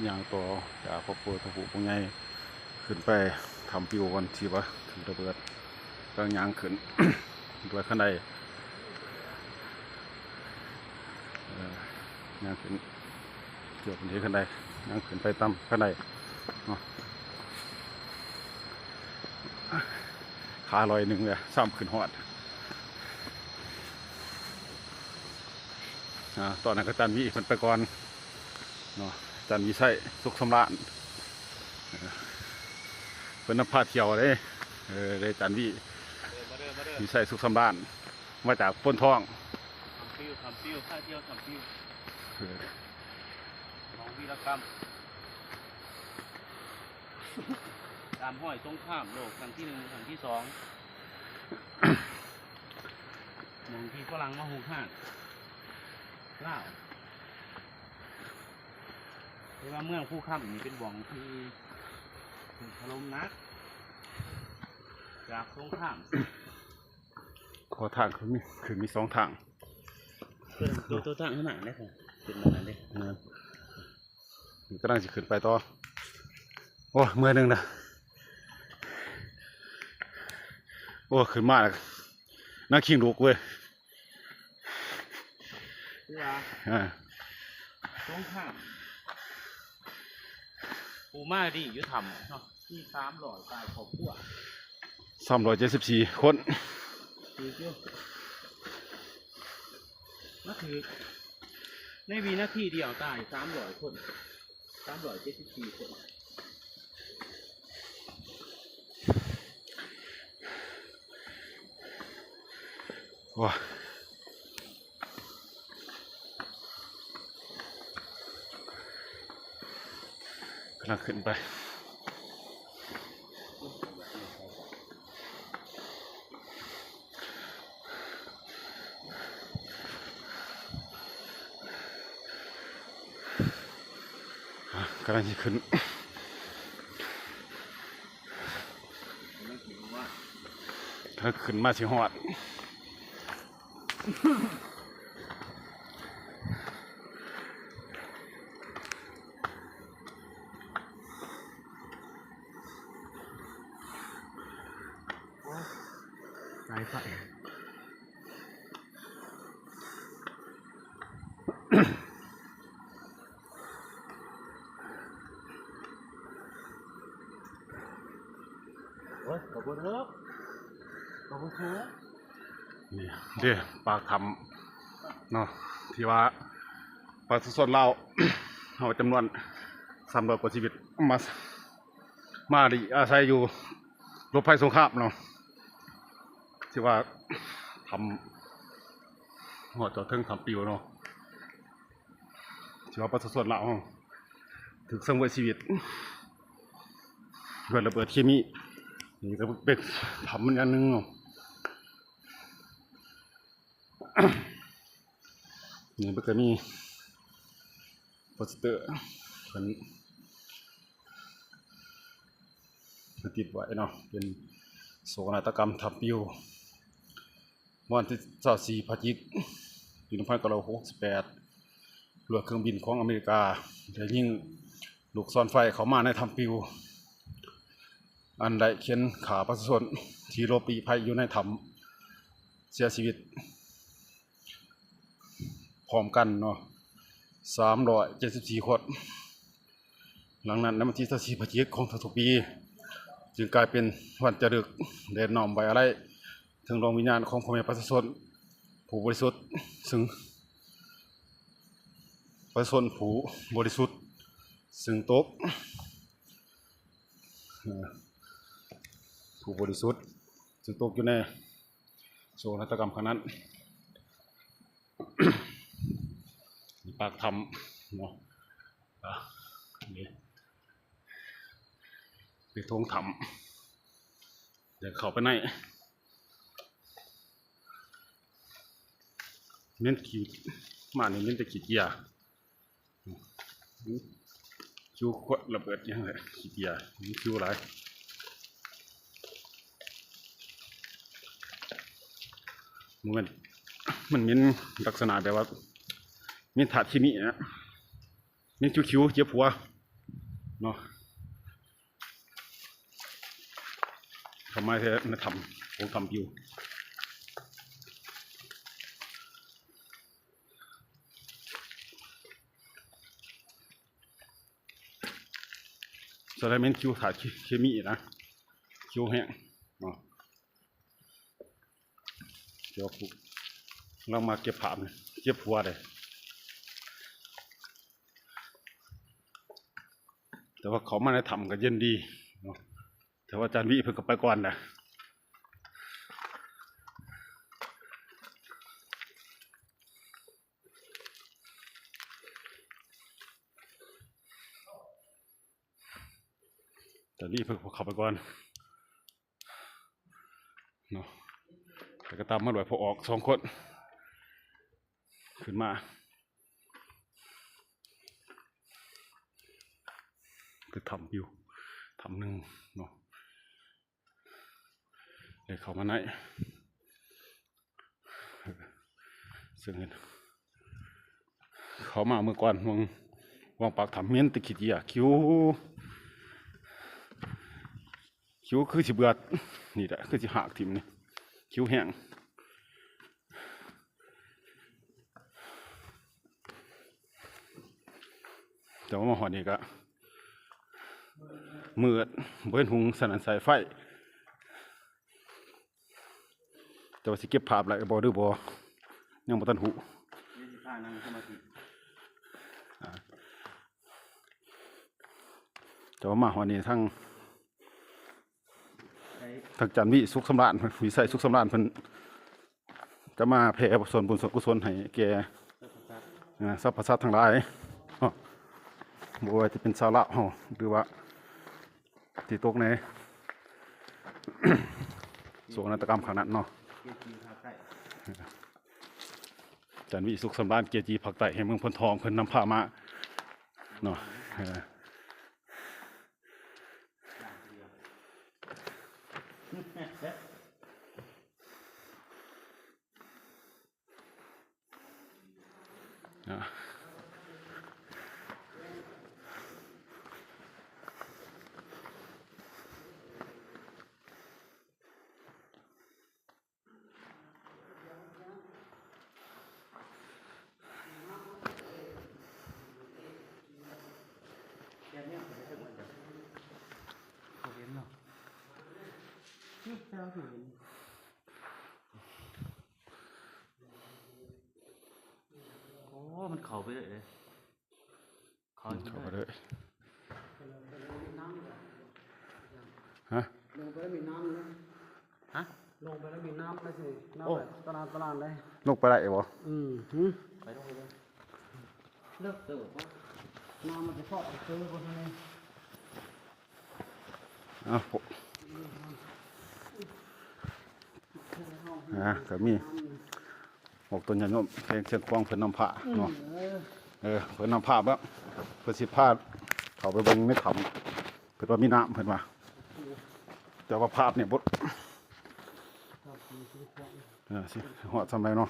ຍ່າງຕໍ່ຈາກຄອບຄົວທະພູຜູ້ໃຫຍ່ ຂຶ້ນໄປຖ້ຳປິວກ່ອນ ທີ່ວ່າຖືກລະເບີດ. ກຳລັງຍ່າງຂຶ້ນ ດ້ວຍຄັນໄດ ເອີ ຍ່າງຂຶ້ນ ເກືອບເຫັນຄັນໄດ ຍ່າງຂຶ້ນໄປຕາມຄັນໄດເນາະ. ຂາລອຍໜຶ່ງແລ້ວ ຊ້ຳຂຶ້ນຮອດ. ອາ ຕອນນັ້ນກໍອາຈານວີເພິ່ນໄປກ່ອນເນາະ ອາຈານວິໄຊ ສຸກສຳລານ ເອີ ເພິ່ນນຳພາທ່ຽວເດ້. ເອີ ເດ້ອາຈານວີ ເດີ ມາເດີ ມາເດີ ວິໄຊ ສຸກສຳລານ ມາຈາກໂພນທອງ ຖ້ຳປິວ ຖ້ຳປິວ ພາທ່ຽວຖ້ຳປິວ ເອີ ຂອງວີລະກຳ ຕາມຮອຍສົງຄາມໂລກຄັ້ງທີໜຶ່ງ ຄັ້ງທີສອງ ໝ່ອງທີ່ຝຣັ່ງມາຮຸກຮານລາວ. ແຕ່ວ່າເມືອງພູຄຳນີ້ເປັນບ່ອນທີ່ຖືກຖະຫຼົ່ມໜັກຈາກສົງຄາມ. ຂໍທາງຂຶ້ນມີ ຂຶ້ນມີສອງທາງ. ຕົວ ຕົວ ຕົວທາງຂ້າງໜ້າເດ້ ເປັນແບບນັ້ນເດ້. ແມ່ນ. ກຳລັງຊິຂຶ້ນໄປຕໍ່. ໂອ້ ເມື່ອຍໜຶ່ງນະ. ໂອ້ ຂຶ້ນມາແລ້ວ ໜັງຄີງລຸກເວີຍ. ຄືວ່າ ອ່າ ສົງຄາມ ຜູ້ມາດີຢູ່ຖ້ຳເນາະ ມີສາມຮ້ອຍປາຍຄອບຄົວ ສາມຮ້ອຍເຈັດສິບສີ່ຄົນ ຖືກຢູ່. ມາຖືກໃນວິນາທີດຽວ ຕາຍສາມຮ້ອຍຄົນ ສາມຮ້ອຍເຈັດສິບສີ່ຄົນ. ໂອ້ຍ ກຳລັງຂຶ້ນໄປ. ອ່າ ກຳລັງຊິຂຶ້ນ ຖ້າຂຶ້ນມາຊິຮອດ. ສາຍໄຟ ໂອ້ຍ ຂອບຄຸນເດີ ຂອບຄຸນ. ນີ້ເດ້ ປາກຖ້ຳເນາະ ທີ່ວ່າປະຊາຊົນລາວເຮົາຈຳນວນສາມຮ້ອຍກວ່າຊີວິດ ມາ ມາອາໄສຢູ່ ຫຼົບໄພສົງຄາມເນາະ ທີ່ວ່າຖ້ຳ ຮອດຈອດເທິງຖ້ຳປິວເນາະ ທີ່ວ່າປະຊາຊົນລາວເຮົາຖືກສັງເວຍຊີວິດດ້ວຍລະເບີດເຄມີ. ນີ້ກໍເປັນຖ້ຳມັນອັນໜຶ່ງເນາະ. ນີ້ມັນກໍມີໂປສເຕີເພິ່ນ ເພິ່ນຕິດໄວ້ເນາະ ເປັນໂສກະນາດຕະກຳຖ້ຳປິວ ວັນທີຊາວສີ່ ພະຈິກ ປີໜຶ່ງພັນເກົ້າຮ້ອຍຫົກສິບແປດ ດ້ວຍເຄື່ອງບິນຂອງອາເມລິກາ ໄດ້ຍິງລູກສອນໄຟເຂົ້າມາໃນຖ້ຳປິວ ອັນໄດ້ເຂັນຂ້າປະຊາຊົນທີ່ຫຼົບລີ້ໄພຢູ່ໃນຖ້ຳເສຍຊີວິດ ພ້ອມກັນເນາະ ສາມຮ້ອຍເຈັດສິບສີ່ຄົນ. ຫຼັງນັ້ນ ໃນວັນທີຊາວສີ່ ພະຈິກ ຂອງທຸກໆປີ ຈຶ່ງກາຍເປັນວັນຈາລຶກ ແລະ ນ້ອມໄວ້ອາໄລເຖິງດວງວິນຍານຂອງພໍ່ແມ່ປະຊາຊົນຜູ້ບໍລິສຸດ ຊຶ່ງ ປະຊາຊົນຜູ້ບໍລິສຸດ ຊຶ່ງຕົກ ເອີ ຜູ້ບໍລິສຸດ ຊຶ່ງຕົກຢູ່ໃນ ໂສກະນາດຕະກຳຄັ້ງນັ້ນ. ປາກຖ້ຳເນາະ ອາ ນີ້ເປັນໂຖງຖ້ຳ ຢາກເຂົ້າໄປໃນ ເໝັນຂີ້ ມານີ້ເໝັນແຕ່ຂີ້ເຈຍ. ຄິວຂວດລະເບີດຫຍັງແຫຼະ ຂີ້ເຈຍ ມີຄິວຫຼາຍ. ມັນ ມັນເໝັນລັກສະນະແບບວ່າ ເໝັນທາດເຄມີນະ ເໝັນຂຽວໆ ເຈັບຫົວ. ເນາະ ເຂົ້າມາແທ້ໃນຖ້ຳ ໂອ ຖ້ຳປິວ ສະໄລແມ່ນຄິວ ຖ້າເຄ ເຄມີນະ ຄິວແຮງເນາະ. ດຽວກຳລັງມາເກັບພາບ ເຈັບຫົວເດ້ ແຕ່ວ່າເຂົ້າມາໃນຖ້ຳກໍເຢັນດີເນາະ ແຕ່ວ່າອາຈານວິເພິ່ນກໍໄປກ່ອນນະ. ຕອນນີ້ເພິ່ນເຂົ້າໄປກ່ອນເນາະ ແຕ່ກໍຕາມມາດ້ວຍພວກອອກສອງຄົນ ຂຶ້ນມາ ຄືຖ້ຳຢູ່ ຖ້ຳໜຶ່ງເນາະ. ໄດ້ເຂົ້າມາໃນ ເຊິ່ງເຫັນ ເຂົ້າມາເມື່ອກ່ອນ ຫວ່າງ ຫວ່າງປາກຖ້ຳ ແມ່ນແຕ່ຂີ້ເຫຍື້ອ ຄິວ ຄິວຄືຊິເບືອດ ນີ້ແຫຼະ ຄືຊິຫາກຖິ້ມນີ້ ຄິວແຮງ. ແຕ່ວ່າມາຮອດນີ້ກະມືດ ບໍ່ເຫັນຫຸງ ສະນັ້ນໃສ່ໄຟ ແຕ່ວ່າຊິເກັບພາບໄດ້ບໍ່ຫຼືບໍ່ ຍັງບໍ່ທັນຮູ້. ແຕ່ວ່າມາຮອດນີ້ ທາງ ທາງອາຈານວິ ສຸກສຳລານ ວິໄສ ສຸກສຳລານ ເພິ່ນຈະມາແຜ່ສ່ວນບຸນສ່ວນກຸສົນໃຫ້ແກ່ ເອີ ສັບພະສັດທັງຫຼາຍເນາະ ບໍ່ວ່າຈະເປັນຊາວລາວເຮົາ ຫຼືວ່າທີ່ຕົກໃນໂສກນາດຕະກຳຄັ້ງນັ້ນເນາະ. ອາຈານວິ ສຸກສຳລານ ເກຈິພາກໃຕ້ແຫ່ງເມືອງໂພນທອງ ເພິ່ນນຳພາມາເນາະ ເອີ. ໂອ້ ມັນເຂົ້າໄປເລີຍເດ້. ເຂົ້າ ເຂົ້າໄປເລີຍ ຮະ ລົງໄປແລ້ວມີນ້ຳເລີຍ ຮະ ລົງໄປແລ້ວມີນ້ຳເລີຍ ນ້ຳ ໂອ້ ໄຫຼຕະຫຼາດຕະຫຼາດເລີຍ ລົງໄປໄດ້ບໍ່? ອືມ ໄປລົງໄປເລີຍ ເລິກເຕີບ ນ້ຳມັນຈະເຄາະເຕີບບໍ່ທັນເລີຍ. ເອົາ ອ່າ ກໍມີພວກຕົນຍາດໂຍມແຂວງຊຽງຂວາງເພິ່ນນຳພາເນາະ ເອີ ເພິ່ນນຳພາແລ້ວ ເພິ່ນຊິພາເຂົ້າໄປເບິ່ງໃນຖ້ຳ ເພິ່ນວ່າມີນ້ຳ ເພິ່ນວ່າ ແຕ່ວ່າພາບນີ້ບໍ່ ເອີ ຊິຮອດສ່ຳໃດເນາະ.